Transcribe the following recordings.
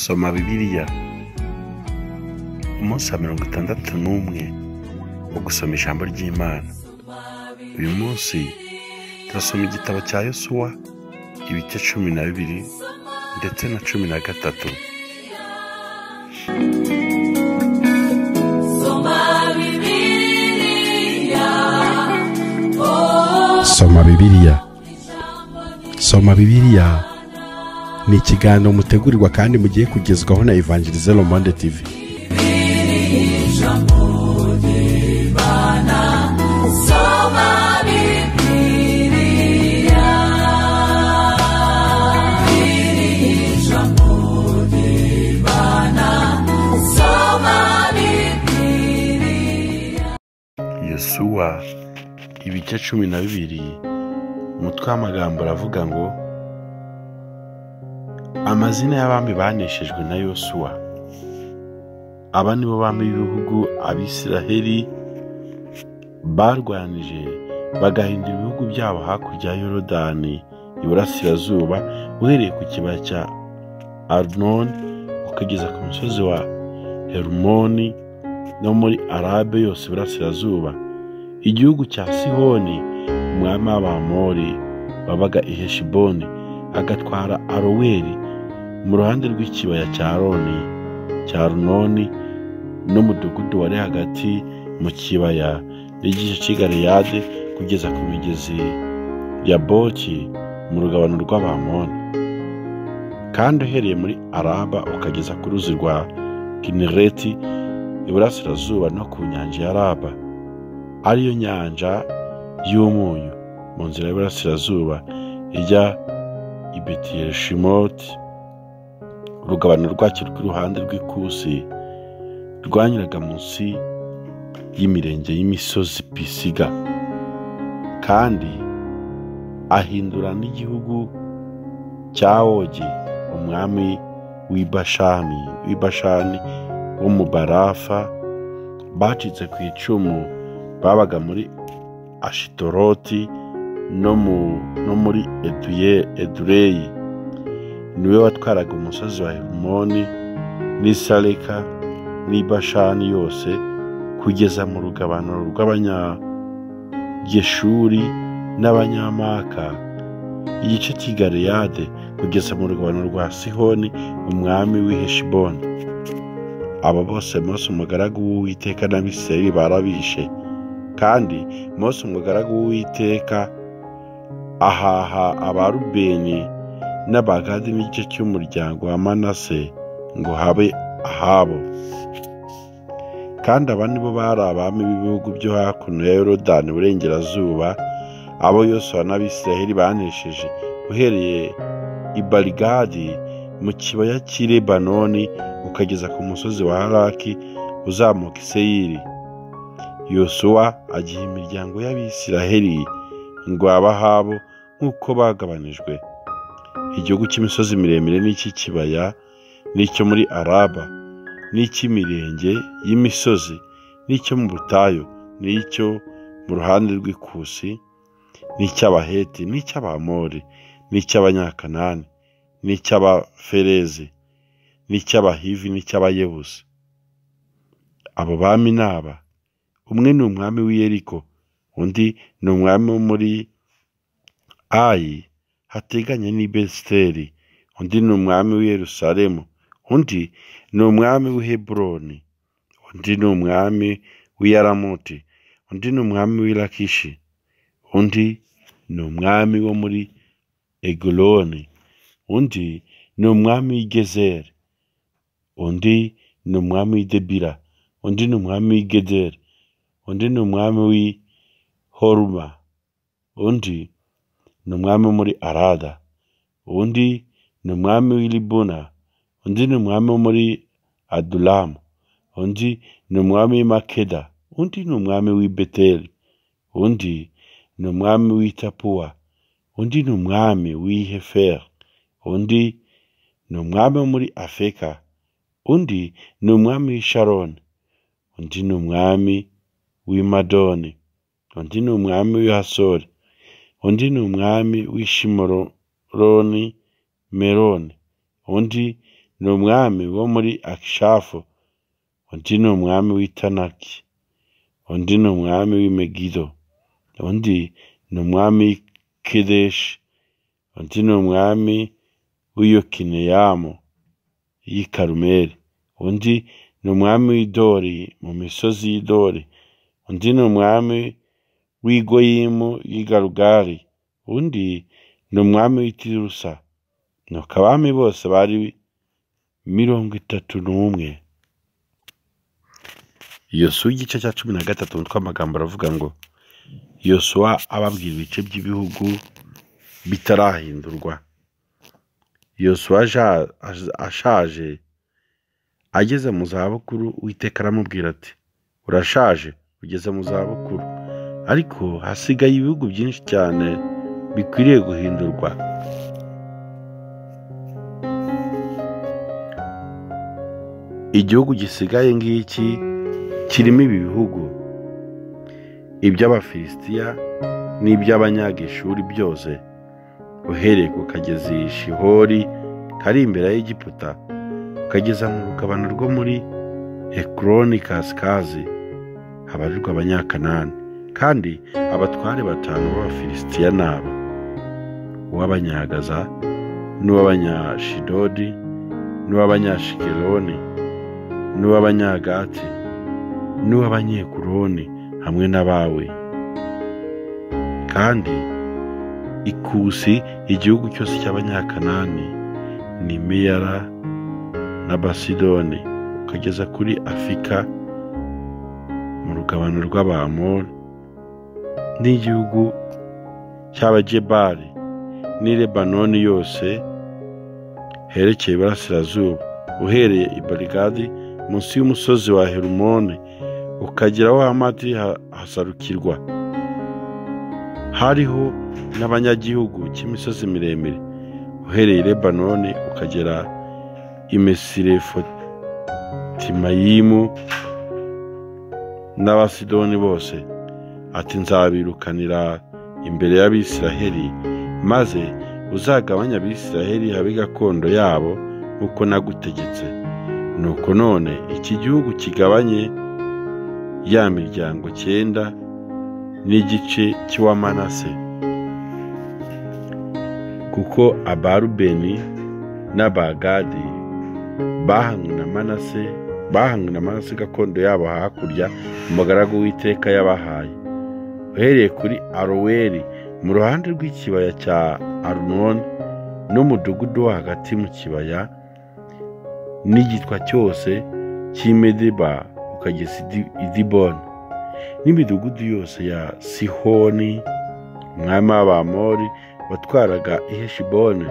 Soma Bibiliya. Umunsi wa 61 wo gusoma ijambo ry'Imana. Uyu munsi turasoma igitabo cya Yosuwa ibice 12 ndetse na 13. Soma Bibiliya. Soma Bibiliya ni ikiganiro mutegurirwa kandi mugiye kugezwaho na Evangelize Le Monde TV. Yosuwa ibice 12, umutwe w'amagambo aravuga ngo amazina y'abami baneshejwe na Yosuwa. Aba nibo bami b'ibihugu Abisiraheli barwanije bagahindura ibihugu byabo hakurya ya Yorodani iburasirazuba, uhereye ku kibaya cya Arnoni ukageza ku musozi wa Herumoni no muri Arabe yose iburasirazuba, igihugu cya Sihoni umwami w'Abamori wabaga i Heshiboni, agatwara Aroweri mu ruhande rw'ikibaya cya Aroni cya Arunoni n'umudugudu wari hagati mu kibaya n'igice cy'i Galeyadi kugeza ku migezi ya Boki mu rugabano rw'Abamoni, kandi uhereye muri Araba ukageza ku ruzi rwa Kinereti iburasirazuba no ku nyanja ya Araba, ariyo nyanja y'umunyu, mu nzira y'iburasirazuba ijya i Betiyeshimoti. Urugabano rwacyo rw'iruhande rw'ikusi rwanyuraga munsi y'imirenge y'imisozi Pisiga, kandi ahindura n'igihugu cya Ogi umwami w'Ibashani wo mu Barafa bacitse ku icumu babaga muri Ashitoroti no muri Edureyi. Niwe watwaraga umusozi wa Herumoni n'Isaleka n'Ibashani yose kugeza mu rugabano rw'Abanyageshuri n'Abanyamaka, igice cy'i Galeyade kugeza mu rugabano rwa Sihoni umwami w'i Heshiboni. Abo bose Mose umugaragu w'Uwiteka n'Abisirayeli barabishe, kandi Mose umugaragu w'Uwiteka ahaha Abarubeni n'Abagadi n'igice cy'umuryango wa Manase ngo habe ahabo. Kandi aba nibo bari abami b'ibihugu byo hakuno ya Yorodani iburengerazuba, abo Yosuwa n'Abisirayeli banesheje, uhereye i Baligadi mu kibaya cy'i Lebanoni ukageza ku musozi wa Haraki uzamuka i Seyiri. Yosuwa agiha imiryango y'Abisiraheli ngo abe ahabo nk'uko bagabanijwe: igihugu cy'imisozi miremire n'icy'ikibaya, n'icyo muri Araba, n'icy'imirenge y'imisozi, n'icyo mu butayu, n'icyo mu ruhande rw'ikusi, n'icy'Abaheti, n'icy'Abamori, n'icy'Abanyakanani, n'icy'Abaferezi, n'icy'Abahivi, n'icy'Abayebusi. Abo bami ni aba: umwe ni umwami w'i Yeriko, undi ni umwami wo muri Ayi hateganye n'i Besiteri, undi ni umwami w'i Yerusalemu, undi ni umwami w'i Heburoni, undi ni umwami w'i Yaramuti, undi ni umwami w'i Lakishi, undi ni umwami wo muri Eguloni, undi ni umwami w'i Gezeri, undi ni umwami w'i Debira, undi ni umwami w'i Gederi, undi ni umwami w'i Horuma, undi ni umwami wo muri Arada, undi ni umwami w'i Libuna, undi ni umwami wo muri Adulamu, undi ni umwami w'i Makeda, undi ni umwami w'i Beteli, undi ni umwami w'i Tapuwa, undi ni umwami w'i Heferi, undi ni umwami wo muri Afeka, undi ni umwami w'i Sharoni, undi ni umwami w'i Madoni, undi ni umwami w'i Hasori, undi ni umwami w'i Shimoroni Meroni, undi ni umwami wo muri Akishafu, undi ni umwami w'i Tanaki, undi ni umwami w'i Megido, undi ni umwami w'i Kedeshi, undi ni umwami w'i Yokineyamu y'i Karumeli, undi ni umwami w'i Dori mu misozi y'i Dori, undi ni umwami w'i Goyimu y'i Galugari, undi ni umwami w'i Tirusa. Nuko abami bose bari 31. Yosuwa igice cya 13 umutwe w'amagambo aravuga ngo Yosuwa ababwira ibice by'ibihugu bitarahindurwa. Yosuwa ashaje ageze mu zabukuru, Uwiteka aramubwira ati urashaje ugeze mu zabukuru, ariko hasigaye ibihugu byinshi cyane bikwiriye guhindurwa. Igihugu gisigaye ngiki kirimo ibi bihugu: iby'Abafilisitiya n'iby'Abanyageshuri byose, uhereye ku kagezi Shihori kari imbere ya Egiputa, ukageza mu rugabano rwo muri Ekroni kasikazi, habarirwa Abanyakanani. Kandi abatware 5 b'Abafilisitiya naba: uw'Abanyagaza, n'uw'Abanyashidodi, n'uw'Abanyashikeloni, n'uw'Abanyagati, n'uw'Abanyekuroni hamwe n'abawe. Kandi ikusi igihugu cyose cy'Abanyakanani ni Meyara na Basidoni, ukageza kuri Afika mu rugabano rw'Abamori, n'igihugu cy'Abagebali n'i Lebanoni yose herekeye iburasirazuba, uhereye i Baligadi munsi y'umusozi wa Herumoni ukagera aho Hamati hasarukirwa. Hariho n'abanyagihugu cy'imisozi miremire, uhereye i Lebanoni ukagera i Mesirefotimayimu n'Abasidoni bose. Ati nzabirukanira imbere y'Abisiraheli, maze uzagabanya Abisiraheli habe gakondo yabo nk'uko nagutegetse. Nuko none iki gihugu kigabanye ya miryango 9 n'igice cy'uwa Manase, kuko Abarubeni n'Abagadi bahanywe na Manase gakondo yabo hakurya umugaragu w'Uwiteka yabahaye, uhereye kuri Aroweri mu ruhande rw'ikibaya cya Arunoni n'umudugudu wo hagati mu kibaya n'igitwa cyose cy'i Medeba ukageza i Diboni, n'imidugudu yose ya Sihoni umwami w'Abamori watwaraga i Heshiboni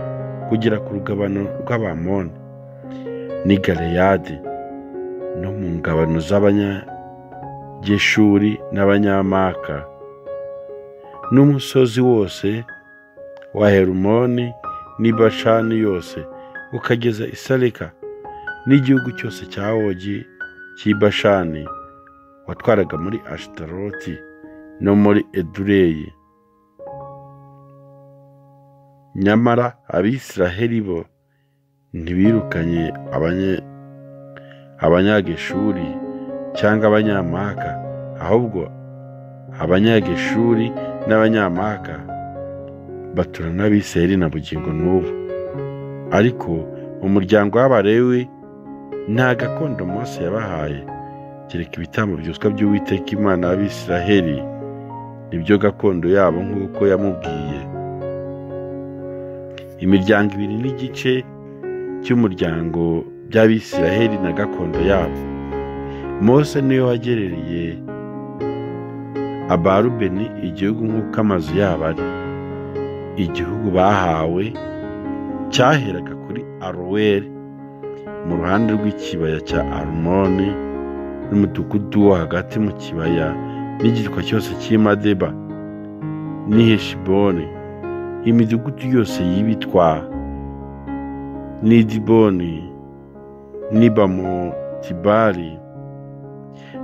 kugera ku rugabano rw'Abamoni n'i Galeyadi, no mu ngabano z'Abanyageshuri n'Abanyamaka, n'umusozi wose wa Herumoni n'i Bashani yose ukageza i Saleka, n'igihugu cyose cya Ogi cy'i Bashani watwaraga muri Ashitaroti no muri Edureyi. Nyamara Abisiraheli bo ntibirukanye Abanyageshuri cyangwa Abanyamaka, ahubwo Abanyageshuri n'Abanyamaka batura n'Abisiraheli na bugingo n'ubu. Ariko umuryango w'Abalewi nta gakondo Mose yabahaye, kereka ibitambo byoswa by'Uwiteka Imana y'Abisiraheli, nibyo gakondo yabo nk'uko yamubwiye. Imiryango 2 n'igice cy'umuryango by'Abisiraheli na gakondo yabo. Mose niwe wagerereye Abarubeni igihugu nk'uko amazu yabo ari. Igihugu bahawe cyaheraga kuri Aroweri mu ruhande rw'ikibaya cya Arumoni n'umudugudu wo hagati mu kibaya n'igitwa cyose cy'i Madeba n'i Heshiboni, imidugudu yose y'ibitwa n'i Diboni n'i Bamotibali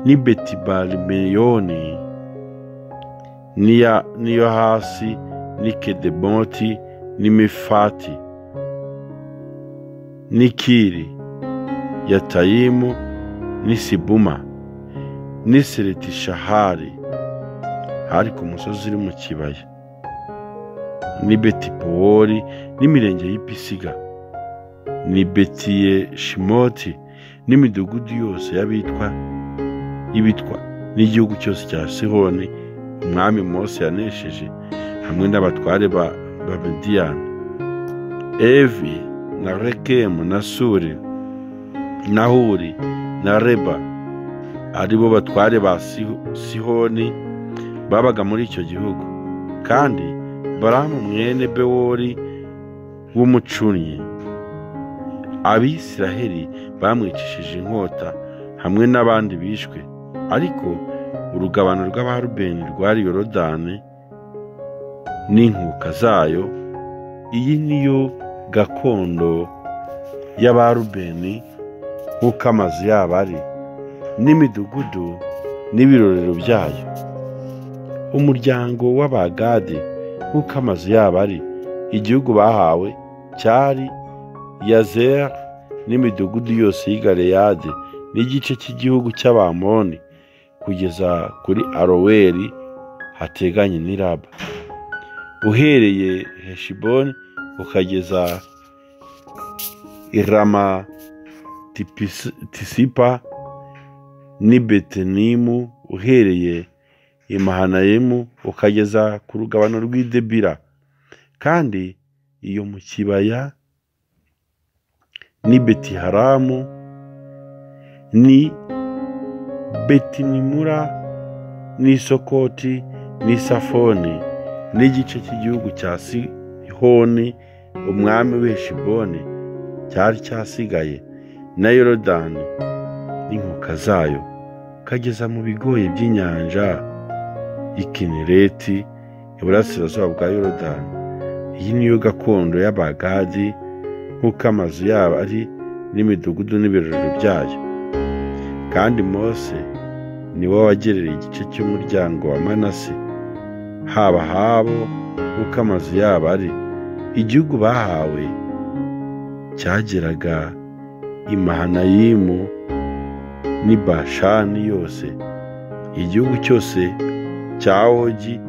n'i Betibalimeyoni n'iyo hasi n'i Kedemoti n'i Mefati n'i Kiri Yatayimu n'i Sibuma n'i Seretishahari, hari ku musozi uri mu kibaya, n'i Betipowori n'imirenge y'Ipisiga, n'i Betiyeshimoti n'imidugudu yose y'ibitwa n'igihugu cyose cya Sihoni umwami Mose yanesheje, hamwe n'abatware ba Midiyani, Evi na Rekemu na Suri na Huri na Reba, ari bo batware ba Sihoni babaga muri icyo gihugu. Kandi Balamu mwene Bewori w'umucunnyi, Abisiraheli bamwicishije inkota hamwe n'abandi bishwe. Ariko urugabano rw'Abarubeni rwari Yorodani n'inkuka zayo. Iyi niyo gakondo y'Abarubeni nk'uko amazu yabo ari, n'imidugudu n'ibirorero byayo. Umuryango w'Abagadi nk'uko amazu yabo ari, igihugu bahawe cyari Yazeri n'imidugudu yose y'i Galeyadi n'igice cy'igihugu cy'Abamoni kugeza kuri Aroweri hateganye n'i Raba, uhereye Heshiboni ukageza i Rama Tisipa n'i Betenimu, uhereye i Mahanayimu ukageza ku rugabano rw'i Debira, kandi iyo mu kibaya n'i Betiharamu n'i Betinimura n'i Sokoti n'i Safoni n'igice cy'igihugu cya Sihoni umwami w'i Heshiboni cyari cyasigaye, na Yorodani n'inkuka zayo, ukageza mu bigoye by'inyanja y'i Kinereti iburasirazuba bwa Yorodani. Iyi niyo gakondo y'Abagadi nk'uko amazu yabo ari, n'imidugudu n'ibirorero byayo. Kandi Mose ni we wagerereye igice cy'umuryango wa Manase, haba habo nk'uko amazu yabo ari. Igihugu bahawe cyageraga i Mahanayimu n'i Bashani yose, igihugu cyose cya Ogi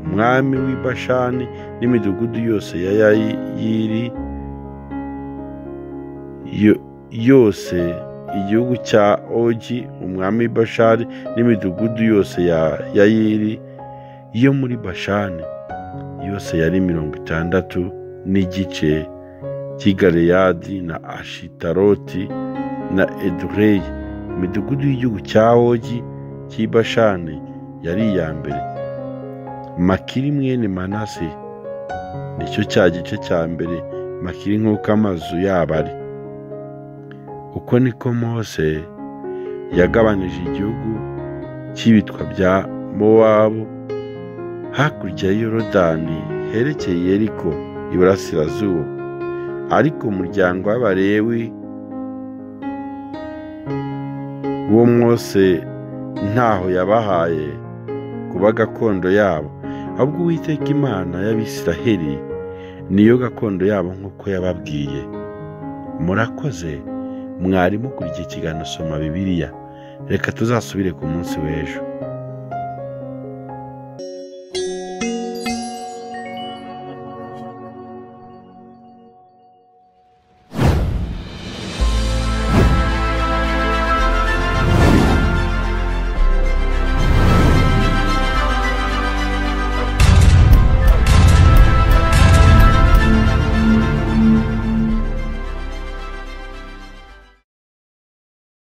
umwami w'i Bashani n'imidugudu yose ya Yayiri yose, igihugu cya Ogi umwami w'i Bashani n'imidugudu yose ya Yayiri yo muri Bashani yose yari 60 n'igice cy'i Galeyadi na Ashitaroti na Edureyi. Imidugudu y'igihugu cya Ogi cy'i Bashani yari iya mbere. Makiri mwene Manase nicyo cya gice cya mbere, Makiri nk'uko amazu yabo ari. Uko niko Mose yagabanije igihugu cy'ibitwa bya Mowabu hakurya ya Yorodani herekeye Yeriko iburasirazuba. Ariko umuryango w'Abalewi wo Mose ntaho yabahaye kuba gakondo yabo, ahubwo Uwiteka Imana y'Abisiraheli niyo gakondo yabo nk'uko yababwiye. Murakoze, mwarimu kuri iki kiganiro Soma Bibiliya. Reka tuzasubire ku munsi w'ejo.